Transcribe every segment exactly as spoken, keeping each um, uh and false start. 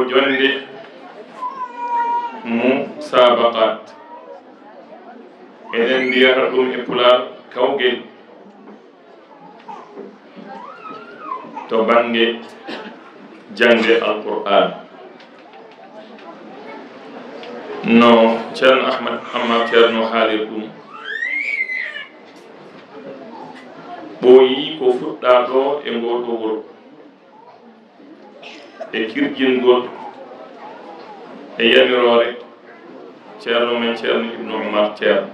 Jonnde musaabaqaat, enen mbiyata ɗum e Pulaar kawgel to bannge jaŋde Alqur'aan. No Ceerno Ahmad Ammar Ceerno haalir ɗum, ɓooyi ko fuɗɗaa ɗo e ngoo ɗoo wuro. E kirjingol e yamiroore Ceerno men Ceerno Ibnu Umar Ceerno,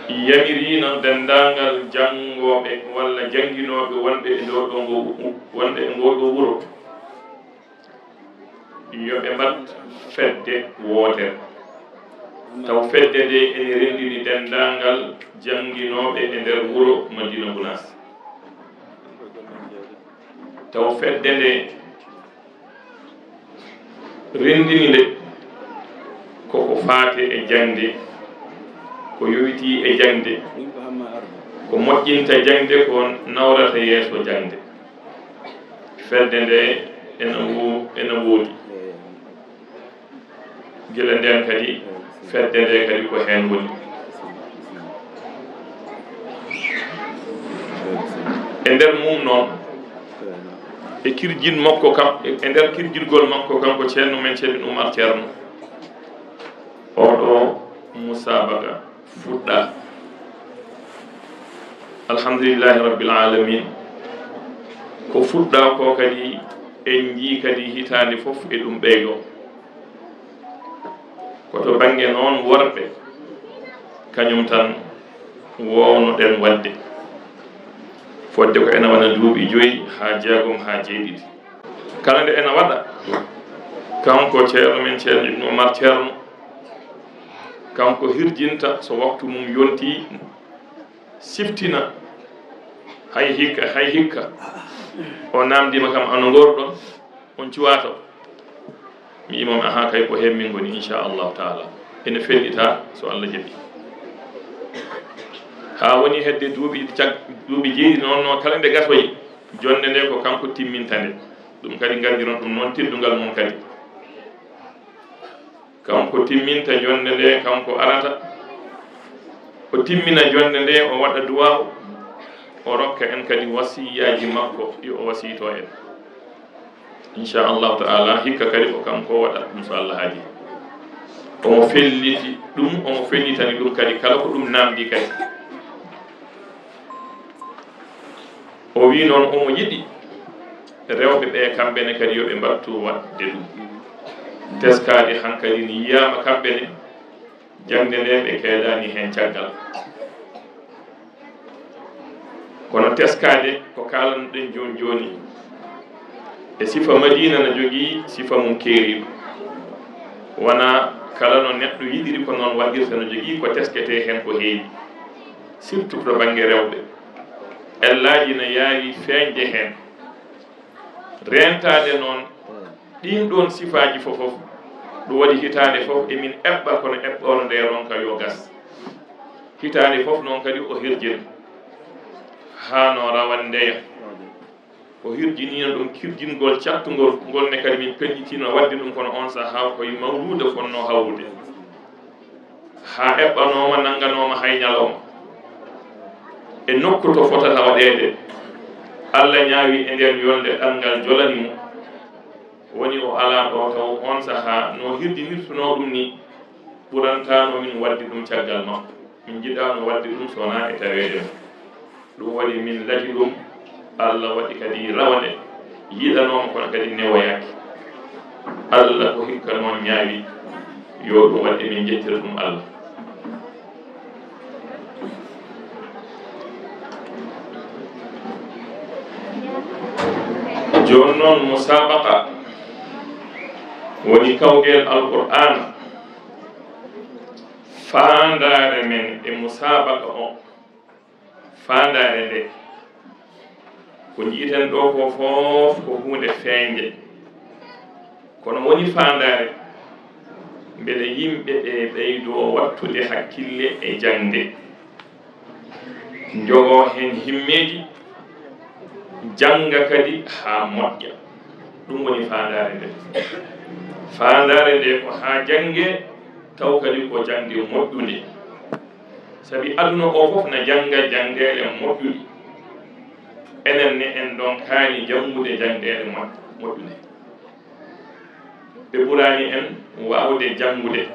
yamiriino denndaangal janngooɓe walla jannginooɓe wonɓe e nder ɗo ngo, wonɓe e ngoo ɗoo wuro, yo ɓe mbaɗ fedde wootere. Taw fedde nde ene renndini denndaangal jannginooɓe e nder wuro Madina Gunaas. Taw fedde nde renndini nde koko faati e jaŋde, ko yowitii e jaŋde, ko moƴƴinta jaŋde, ko nawrata yeeso jaŋde. Fedde nde ena wo-, ena woodi. Gila ndeen kadi, fedde nde kadi ko heen woni. E nder mum noon, e kirjin makko kam, e nder kirjirgol makko kanko Ceerno men Ceerno Umar Ceerno, oɗo musaabaqa fuɗɗa. Alhamdulillahi Rabbil Alamin. Ko fuɗɗa ko kadi en njii kadi hitaande fof e ɗum ɓeydo. Ko to bannge noon worɓe, kañum tan wownoɗen waɗde. Fodde ko ena wona duuɓi joyi haa jeegom haa jeeɗiɗi. Kala nde ena waɗa, kanko Ceerno men Ceerno Ibnu Umar Ceerno, kanko hirjinta so waktu mum yontii, siftina, hay hikka, hay hikka. O naamndiima kam, "Ano ngorɗon?" On cuwaato? Mi imam, "Aha, kay, ko heen min ngoni, inchallahu taala." Ene fellita, so Allah jaɓi. Haa woni hedde duuɓi cag-, duuɓi jeeɗi noon, no kala nde gasoyi, jonnde nde ko kanko timminta nde. Ɗum kadi nganndiron ɗum noon teddungal mum kadi. Kanko timminta jonnde nde, kanko arata. O timmina jonnde nde, o waɗa duwaaw, o rokka en kadi wasiyaaji makko ɗi o wasiyto en. Inchallahu taala, hikka kadi ko kanko waɗata ɗum so Allah haaji. Omo felliti ɗum, omo fellitani ɗum kadi kala ko ɗum naamndi kadi. O wii noon omo yiɗi rewɓe ɓe kamɓe ne kadi yo ɓe mbattu waɗde ɗum. Teskaade hankadi ne yiyaama kamɓe ne, jaŋde nde ɓe keedaani heen caggal. Kono teskaade ko kaalanɗen jooni jooni, e sifa Madiina no jogii sifa mum keeriiɗo. Wonaa kala no neɗɗo yiɗiri ko noon waɗirta, no jogii ko tesketee heen ko heewi, surtout to bannge rewɓe. Ellaaji no yaawi feeñde heen. Reentaade noon ɗiin ɗoon sifaaji fof fof, ɗum waɗi hitaande fof emin eɓɓa, kono eɓɓoore nde ronka yo gas. Hitaande fof noon kadi o hirjin haa no rawane ndeya. O hirjiniino ɗum kirjingol cattungol, ngol ne kadi min pellitii no waɗde ɗum, kono oon sahaa ko e mawluuda fonnoo hawrude. Haa eɓɓanooma, nannganooma hay ñalawma. E nokku to fotata waɗeede, Allah ñaawi e ndeen yolnde ɗanngal jolani mo. Woni o alaa ɗo taw oon sahaa no hirjinirtunoo ɗum ni, ɓurantaano min waɗde ɗum caggal makko. Min njiɗaano waɗde ɗum so wonaa e taweede mo. Ɗum waɗi min laji ɗum, Allah waɗi kadi rawane yiɗanooma, kono kadi newoyaaki. Allah ko hikka noon ñaawi, yo ɗum waɗi min njettira ɗum Allah. Jooni noon, musaabaqa woni kawgel Alqur'aana. Faandaare men e musaabaqa o, faandaare nde, ko njiiten ɗo ko fof ko huunde feeñnde. Kono woni faandaare mbele yimɓe ɓe ɓeydoo waɗtude hakkille e jaŋde, njogoo heen himmeeji, Jannga kadi haa moƴƴa. Ɗum woni faandaare nde. Faandaare nde ko haa jannge, taw kadi ko jannge moƴƴunde. Sabi aduna o fof na jannga janngeele moƴƴuɗe. Enen ne en ndonkaani janngude janngeele moƴ-, moƴƴuɗe. Ɓe ɓuraani en waawde janngude.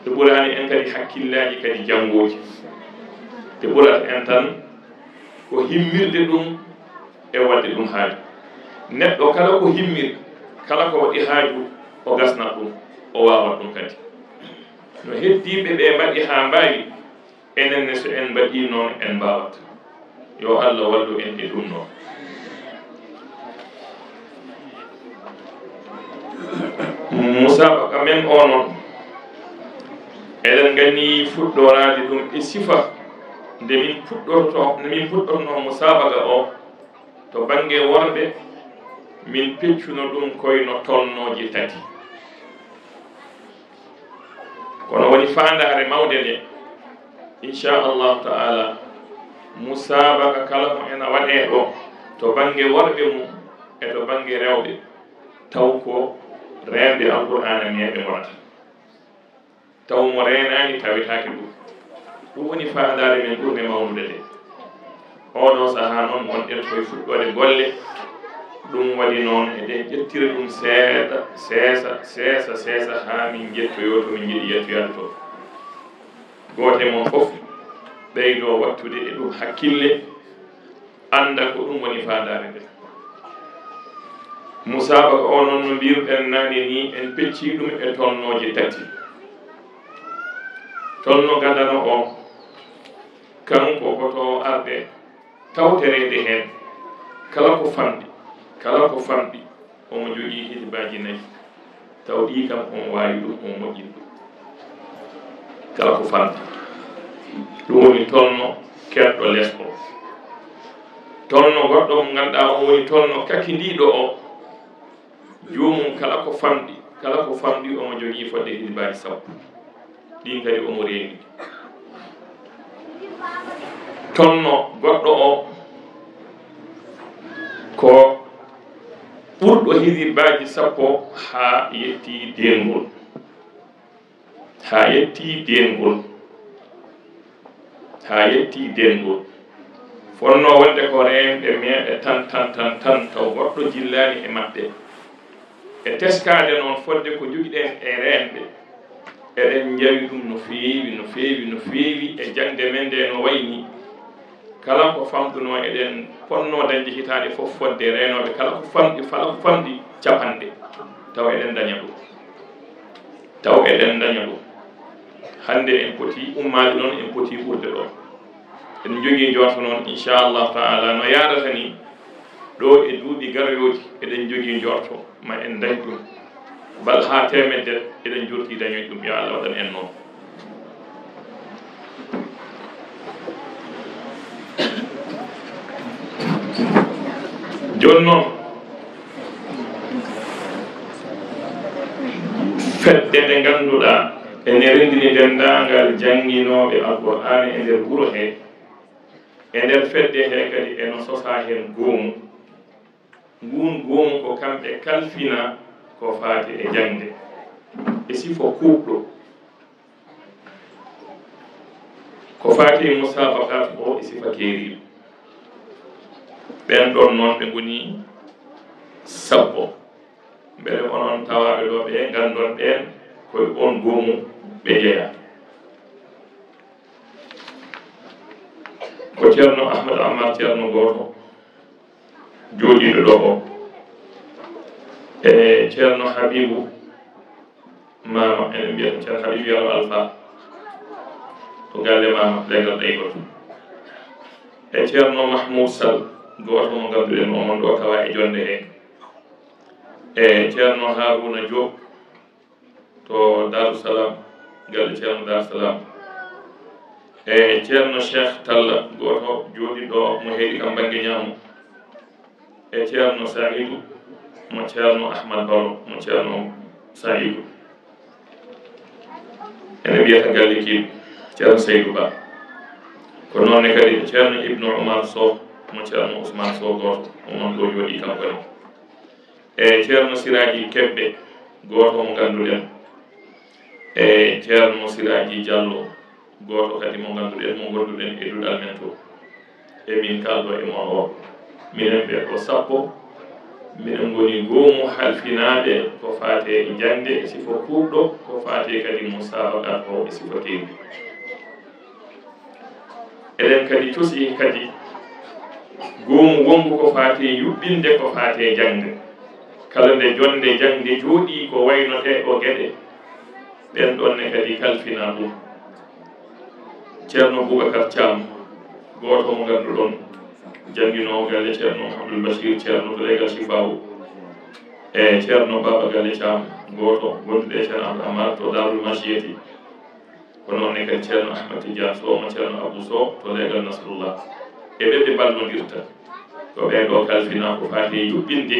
Ɓe ɓuraani en kadi hakkillaaji kadi janngooji. Ɓe ɓurata en tan ko himmirde ɗum e waɗde ɗum haaju. Neɗɗo kala ko himmir, kala ko waɗi haaju, o gasnat ɗum, o waawat ɗum kadi. No heddiiɓe ɓe mbaɗi haa mbaawi, enen ne so en mbaɗii noon en mbaawat. Yo Allah wallu en e ɗum noon. Musaabaqa men o noon, eɗen nganni fuɗɗoraade ɗum e sifa nde min puɗɗorto, nde min puɗɗornoo musaabaqa o to bannge worɓe, min peccuno ɗum koyno tolnooji tati. Kono woni faandaare mawnde nde, inchallahu taala, musaabaqa kala mo ena waɗee ɗo, to bannge worɓe mum e to bannge rewɓe, taw ko reenɓe Alqur'aana neeɓe ngonata. Taw mo reenaani tawetaake ɗum. Ɗum woni faandaare men ɓurde mawnude nde. Oɗo sahaa noon, wonɗen koye fuɗɗoode golle. Ɗum waɗi noon, eɗen ƴettira ɗum seeɗa, seesa, seesa, seesa, haa min njettoyoo to min njiɗi yettoyaade to. Gooto e mon fof ɓeydoo waɗtude e ɗum hakkille, annda ko ɗum woni faandaare nde. Musaabaqa o noon, no mbiruɗen naane ni, en peccii ɗum e tolnooji tati. Tolno gadano o, kanko ko to arde tawtoreede heen, kala ko famɗi, kala ko famɗi, omo jogii hizbaaji nayi. Taw ɗii kam, omo waawi ɗum, omo moƴƴini ɗum. Kala ko famɗi. Ɗum woni tolno keerɗo les o. Tolno goɗɗo mo ngannduɗaa, o woni tolno kakindiiɗo o. Joomum kala ko famɗi, kala ko famɗi, omo jogii fodde hizbaaji sappo. Ɗin kadi omo reeni. Tolno goɗɗo o ko ɓurɗo hizbaaji sappo haa yetti deengol. Haa yetti deengol. Haa yetti deengol. Fotnoo wonde ko reenɓe meeɗe tan, tan, tan, tan, taw goɗɗo jillaani e maɓɓe. E teskaade noon fodde ko njogiɗen e reenɓe, eɗen njawi ɗum no feewi, no feewi, no feewi e jaŋde men nde no wayi ni. Kala ko famɗunoo eɗen ponnoo dañde hitaande fof fodde reenooɓe kala ko famɗi, kala ko famɗi capanɗe, taw eɗen ndaña ɗum. Taw eɗen ndaña ɗum. Hannde en poti ummaade noon, en poti ɓurde ɗo. Eɗen njogii njorto noon, inchallahu taala, no yaadata ni, ɗo e duuɓi garoyooji, eɗen njogii njorto ma en ndañ ɗum. Bal haa teemedde, eɗen njorti dañoy ɗum, yo Allah waɗan en noon. Jooni noon, fedde nde ngannduɗaa ene renndini denndaangal jannginooɓe Alqur'aana e nder wuro he, e nder fedde he kadi eno sosaa heen goomu. Nguun goomu ko kamɓe kalfina ko faati e jaŋde e sifa kuuɓɗo. Ko faati e musaabaqaat o e sifa keeriiɗo. Ɓeen ɗoon noon ɓe ngoni sappo. Mbele onon tawaaɓe ɗo ɓe nganndon ɓeen koye oon goomu ɓe njeyaa. Ko Ceerno Ahmad Ammar, Ceerno gooto jooɗiiɗo ɗo o, e Ceerno Habiibu Maama, eɗen mbiya ɗum Ceerno Habiibu Yero Alfa, to galle Maama, legal Ɗaygoto. E Ceerno Mahmoud Sall, gooto mo ngannduɗen, omon ɗo tawa e jonnde he. E Ceerno Haruna Diop, to Darou Salam, galle Ceerno Darou Salam. E Ceerno Cheikh Talla, gooto jooɗiiɗo mo heedi kam bannge ñaamo. E Ceerno Saïdou, mo Ceerno Ahmad Baro, mo Ceerno Saïdou. Ene wiyata galle Kiiɗ, Ceerno Saïdou Ba. Ko noon ne kadi Ceerno Ibnu Umar Sow, Mo Ceerno Ousmane Sow gooto, onon ɗo jooɗii kanko ne. E Ceerno Siraaji Kebbe, gooto mo ngannduɗen. E Ceerno Siraaji Jallo, gooto kadi mo ngannduɗen, mo ngonnduɗen e duɗal men to. E min kaalɗo e mon o. Minen ɓe ko sappo, minen ngoni goomu halfinaaɓe ko faati e jaŋde e sifo kuuɗɗo, ko faati kadi musaabaqa o e sifo teewu. Eɗen kadi cosi kadi goomu wonngu ko faati e yuɓɓinde ko faati e jaŋde. Kala nde jonnde jaŋde jooɗii ko wayno ɗee ɗoo geɗe, ɓeen ɗoon ne kadi kalfinaa ɗum. Ceerno Boubacar Thiam, gooto mo ngannduɗon, jannginoowo galle Ceerno Abdoul Bachir, Ceerno to leegal Sifaawu, e Ceerno Baaba Galle Thiam, gooto wondude e Ceerno Abdou Amar to Daarul Machiyati. Ko noon ne kadi Ceerno Ahmad Tidiane Sow mo Ceerno Abou Sow to leegal Nasrullah. E ɓe ɓe mballondirta. Ko ɓee ɗoo kalfinaa ko faati e yuɓɓinde,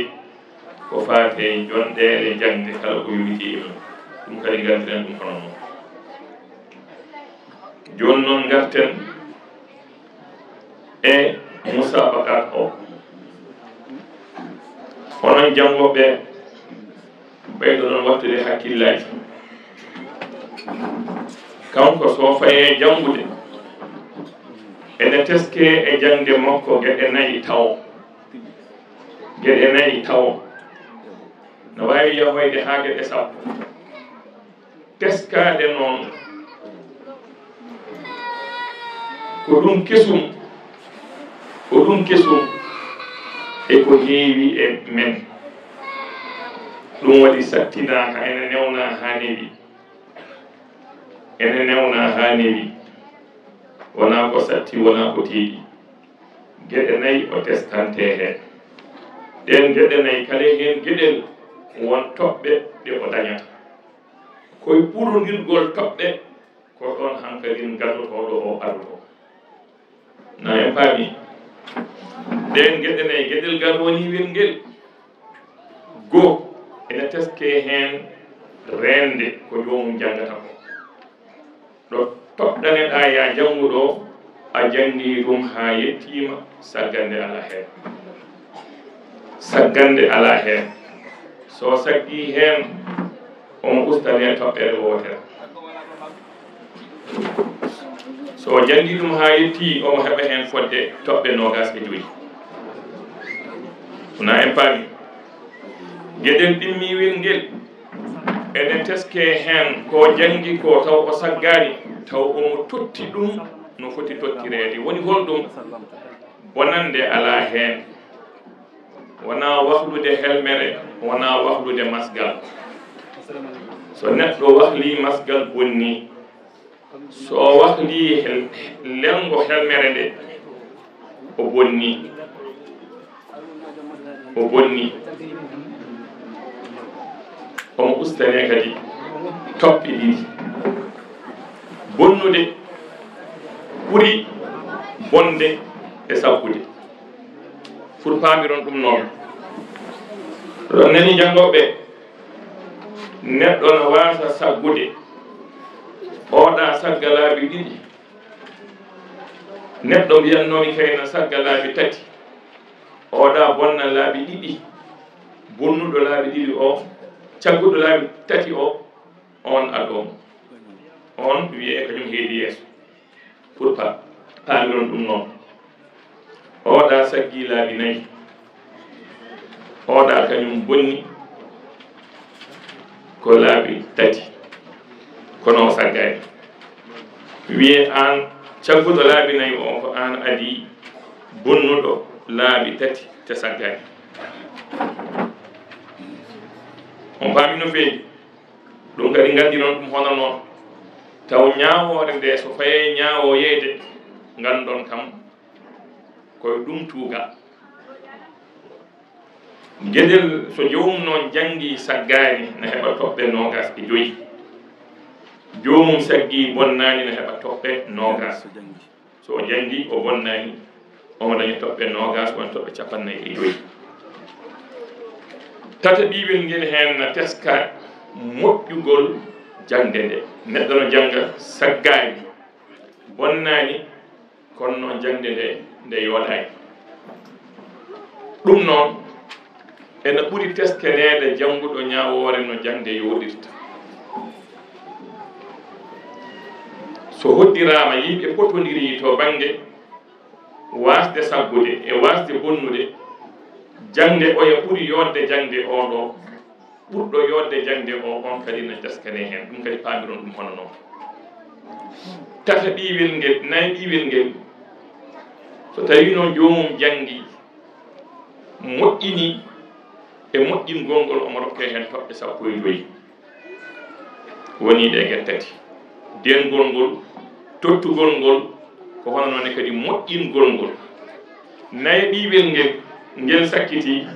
ko faati e jonɗeele jaŋde kala ko yowitii e mum. Ɗum kadi ngandiren ɗum hono noon. Jooni noon ngarten e musabaqat o. Onon janngooɓe, ɓeydoɗon wattude hakkillaaji. Kanko so fayee janngude, ene teskee e jaŋde makko geɗe nayi tawo. Geɗe nayi tawo. No waawi yahoyde haa geɗe sappo. Teskaade noon, ko ɗum kesum, ko ɗum kesum e ko heewi e men. Ɗum waɗi sattinaaka, ene newnaa haa newi. Ene newnaa haa newi. Wonaa ko satti, wonaa ko tiiɗi. Geɗe nayi o teskantee heen. Ɗeen geɗe nayi, kala heen geɗel won toɓɓe ɗe o dañata. Koye ɓurondirgol toɓɓe, ko ɗoon hankadin gadotooɗo o arotoo. Na en paami? Ɗeen geɗe nayi, geɗel ngal woni wel ngel. Goo, ene teskee heen reende ko joomum janngata ko. Ɗo toɗɗaneɗaa yaa janngu ɗo, a janngii ɗum haa yettiima, saggande alaa heen. Saggande alaa heen. So saggii heen, omo ustanee toɓɓere wootere. So o janngii ɗum haa yettii, omo heɓa heen fodde toɓɓe noogaas e joyi. Wonaa en paami? Geɗel ɗimmiiwel ngel, ene teskee heen ko janngi ko taw o saggaani, taw omo totti ɗum no foti tottireede. Woni holɗum? Bonannde alaa heen. Wonaa wahlude helmere, wonaa wahlude masgal. So neɗɗo wahlii masgal bonnii, so o wahlii hel-, lelngo helmere nde, o bonnii. O bonnii. Omo ustanee kadi toɓɓe ɗiɗi. Bonnude ɓuri bonde e saggude. Foti paamiron ɗum noon. Oɗon nani, janngooɓe? Neɗɗo no waasa saggude. Oɗa sagga laabi ɗiɗi. Neɗɗo mbiyannoomi kay na sagga laabi tati. Oɗa bonna laabi ɗiɗi. Bonnuɗo laabi ɗiɗi o, cagguɗo laabi tati o, on adoo mo. On wiyee kañum heedi yeeso. Foti pa-, paamiron ɗum noon. Oɗa saggii laabi nayi. Oɗa kañum bonni ko laabi tati. Kono o saggaani. Wiyee aan cagguɗo laabi nayi o, ko aan adii bonnuɗo laabi tati te saggaani. On paami no feewi? Ɗum kadi ngandiron ɗum hono noon. Taw ñaawoore nde so fayee ñaawoyeede, nganndon kam koye ɗum tuuga. Geɗel so joomum noon janngii saggaani, na heɓa toɓɓe noogaas e joyi. Joomum saggii bonnaani, na heɓa toɓɓe noogaas. So o janngii, o bonnaani, omo daña toɓɓe noogaas, won toɓɓe cappannayi e joyi. Tataɓiiwel ngel heen na teska moƴƴugol jaŋde nde. Neɗɗo no jannga saggaani, bonnaani, kono noon jaŋde nde, nde yooɗaani. Ɗum noon ena ɓuri teskeneede jannguɗo ñaawoore no jaŋde yooɗirta. So hoddiraama yimɓe potondirii to bannge waasde saggude e waasde bonnude, jaŋde oya ɓuri yooɗde jaŋde oo ɗoo, ɓurɗo yooɗde jaŋde oo, oon kadi na teskane heen. Ɗum kadi paamiron ɗum hono noon. Tata ɗiiwel ngel, nayi ɗiiwel ngel, so tawii noon joomum janngi, moƴƴini e moƴƴingol ngol, omo rokkee heen toɓɓe sappo e joy. Wonii ɗe geɗe tati: deengol ngol, tottugol ngol, ko hono noon ne kadi moƴƴingol ngol. Nayi ɗiiwel ngel, ngel sakkitii,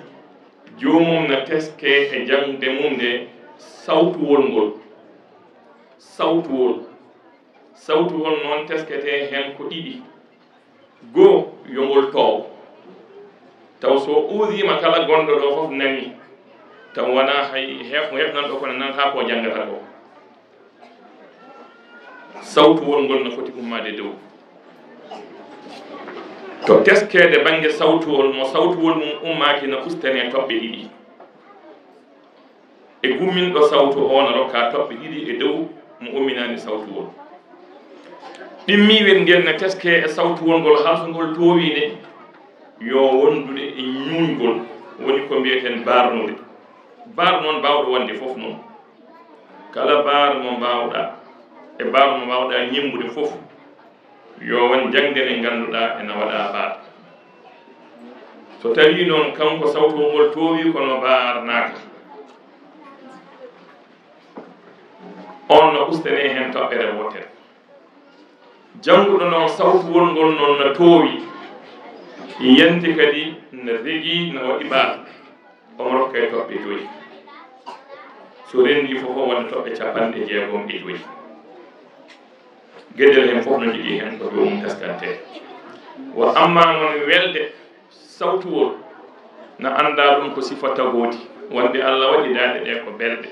joomum na teskee e jaŋde mum nde sawtuwol ngol. Sawtuwol. Sawtuwol noon tesketee heen ko ɗiɗi. Goo, yo ngol toow. Taw so o uudiima kala gonɗo ɗo fof nani. Taw wonaa hay heef-, heefnanɗo ko nanata ko janngata ko. Sawtuwol ngol no foti ummaade dow. To teskeede bannge sawtuwol, mo sawtuwol mum ummaaki na ustanee toɓɓe ɗiɗi. E gumminɗo sawtu o na rokka toɓɓe ɗiɗi e dow mo umminaani sawtuwol. Ɗimmiiwel ngel na teskee e sawtuwol ngol, haa so ngol toowii ne, yo wondude e ñuuñgol, woni ko mbiyeten baarnude. Baar noon baawɗo wonde fof noon, kala baar mo mbaawɗaa, e baar mo mbaawɗaa ñemmbude fof, yo won jaŋde nde ngannduɗaa ena waɗa baar. So tawii noon kanko sawtuwol ngol toowii kono baarnaaka, oon no ustanee heen toɓɓere wootere. Jannguɗo noon sawtuwol ngol noon no toowi, yanti kadi no regii, no waɗi baar, omo rokkee toɓɓe joy. So renndii fof o wona toɓɓe capanɗe jeegom e joy. Geɗel heen fof no jogii heen ko joomum teskantee. Wa amma noon welde sawtuwol, na anndaa ɗum ko sifa tagoodi, wonde Alla waɗi daaɗe ɗe ko belɗe.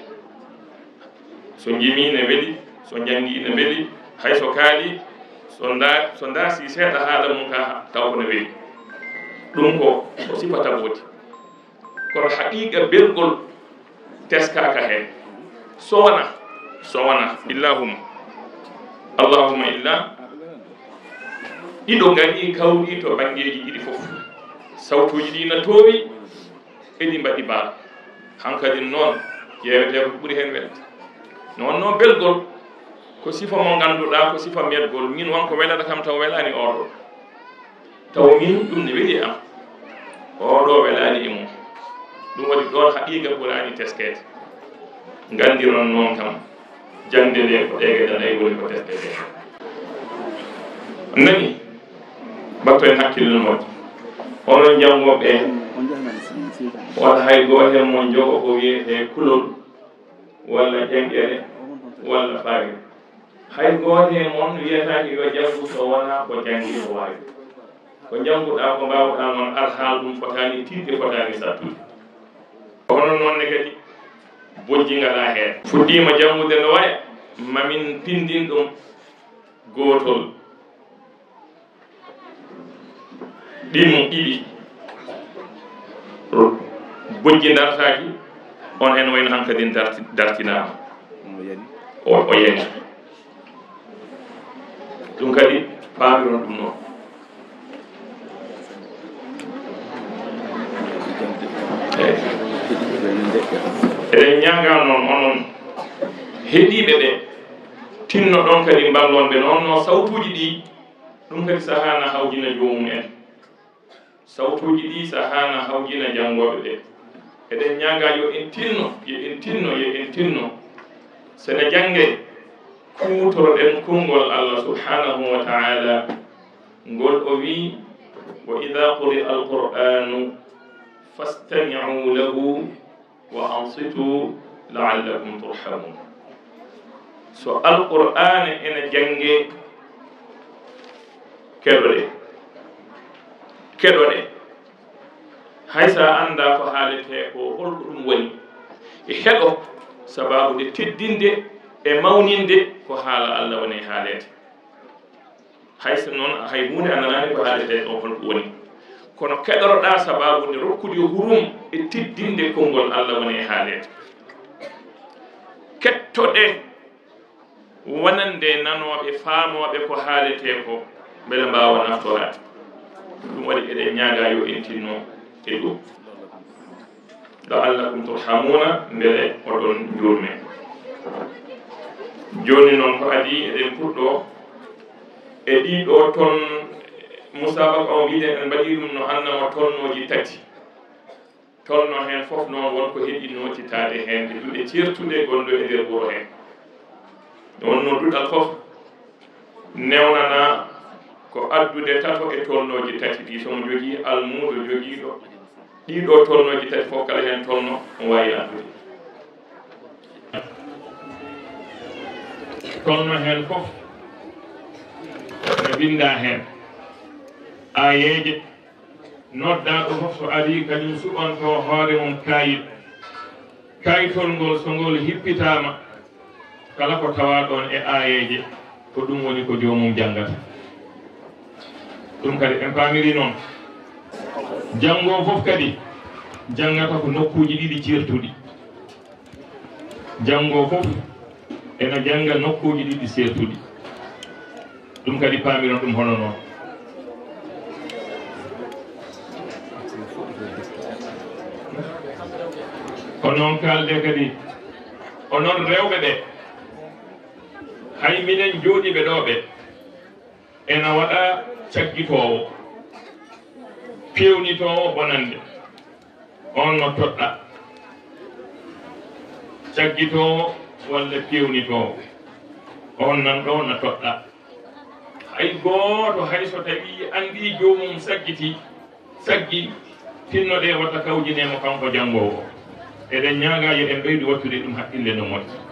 So njimii ne weli, so njanngii ne weli, hay so kaalii, so nda-, so ndaasii seeɗa haala mum ka taw ko ne weli. Ɗum ko, ko sifa tagoodi. Kono haqiiqa belgol teskaaka heen. So wona, so wona, illahumma, allahumma illa, ɗiɗo ngarii kawrii to banngeeji ɗiɗi fof. Sawtuuji ɗi na toowi, eɗi mbaɗi baar. Hankadi noon, ƴeewetee ko ɓuri heen welde. Noon noon belgol, ko sifa mo ngannduɗaa, ko sifa meɗgol. Min won ko welata kam taw welaani oɗo. Taw min ɗum ne weli am, oɗo welaani e mum. Ɗum waɗi ɗoon haqiiqa ɓuraani teskeede. Nganndiron noon kam, jaŋde nde ko ɗee geɗe nayi woni ko tesketee. Nani, mbatto en hakkille no moƴƴi. Onon janngooɓe, wata hay gooto heen mon jogo ko wiyetee kulol, walla jaŋgere, walla faayida. Hay gooto e mon wiyataake yo janngu so wonaa ko janngi o waawi. Ko njannguɗaa, ko mbaawɗaa noon, ar haal ɗum fotaani tiiɗde, fotaani sattude. Kono noon ne kadi, bojji ngalaa heen. Fuɗɗiima janngude no waya, ma min pinndin ɗum gootol. Ɗiɗi mum ɗiɗi. Bojji dartaaki, on heen wayno hankadin darti-, dartinaama. O, o yani. Ɗum kadi, paamiron ɗum noon. Eey. Eɗen ñaagaa noon, onon heɗiiɓe ɓe, tinnoɗon kadi mballon ɓe noon no sawtuuji ɗi. Ɗum kadi sahaa na hawjina joomum en. Sawtuuji ɗi sahaa na hawjina janngooɓe ɓe. Eɗen ñaagaa yo en tinno, yo en tinno, yo en tinno. So ne janngee, kuutoroɗen konngol Allah subhanahu wa ta'ala, ngol o wii: "Wa idha quri'a al-Qur'anu fastami'u lahu wa ansitu la'allakum turhamun." So Alqur'aana ena janngee, keɗoɗee. Keɗoɗee. Hay so a anndaa ko haaletee ko, holko ɗum woni, e heɗo, sabaabu nde teddinde e mawninde ko haala Allah woni haaleede. Hay so noon, hay huunde a nanaani ko haaletee ɗon, holko woni. Kono keɗoroɗaa sabaabu nde rokkude hurum e teddinde konngol Allah woni e haaleede. Kettoɗe wonande nanooɓe, faamooɓe ko haaletee ko, mbele mbaawa naftoraade. Ɗum waɗi eɗen ñaagaa yo en tinno e ɗum. La'allakum turhamuuna, mbele oɗon njuurme. Jooni noon ko adii eɗen puɗɗoo e ɗii ɗoo ton musaabaqa o mbiɗen en mbaɗii ɗum no annama tolnooji tati. Tolno heen fof noon won ko heɓi nootitaade heen e duɗe ceertuɗe gonɗo e nder wuro heen. Nde wonnoo duɗal fof newnanaa ko addude tato e tolnooji tati ɗi, so mo jogii almuudo jogiiɗo ɗii ɗoo tolnooji tati fof, kala heen tolno o waawi addude. Tolno heen fof ne binndaa heen aayeeje. Noddaaɗo fof so arii, kañum suɓantoo hoore mum kaayit. Kaayitol ngol, so ngol hippitaama, kala ko tawaa ɗoon e aayeeje, ko ɗum woni ko joomum janngata. Ɗum kadi en paamiri noon. Janngoowo fof kadi janngata ko nokkuuji ɗiɗi ceertuɗi. Janngoowo fof ena jannga nokkuuji ɗiɗi seertuɗi. Ɗum kadi paamiron ɗum hono noon. Ko noon kaalde kadi, onon rewɓe ɓe, hay minen jooɗiiɓe ɗo ɓe, ena waɗa caggitoowo, peewnitoowo bonannde. On no toɗɗa. Caggitoowo walla peewnitoowo, on nan ɗo na toɗɗa. Hay gooto, hay so tawii anndii joomum saggiti, saggi, tinnoɗee wota kawjinee mo kanko janngoowo. Eɗen ñaagaa yo en ɓeydu wattude ɗum haqqille no moƴƴi.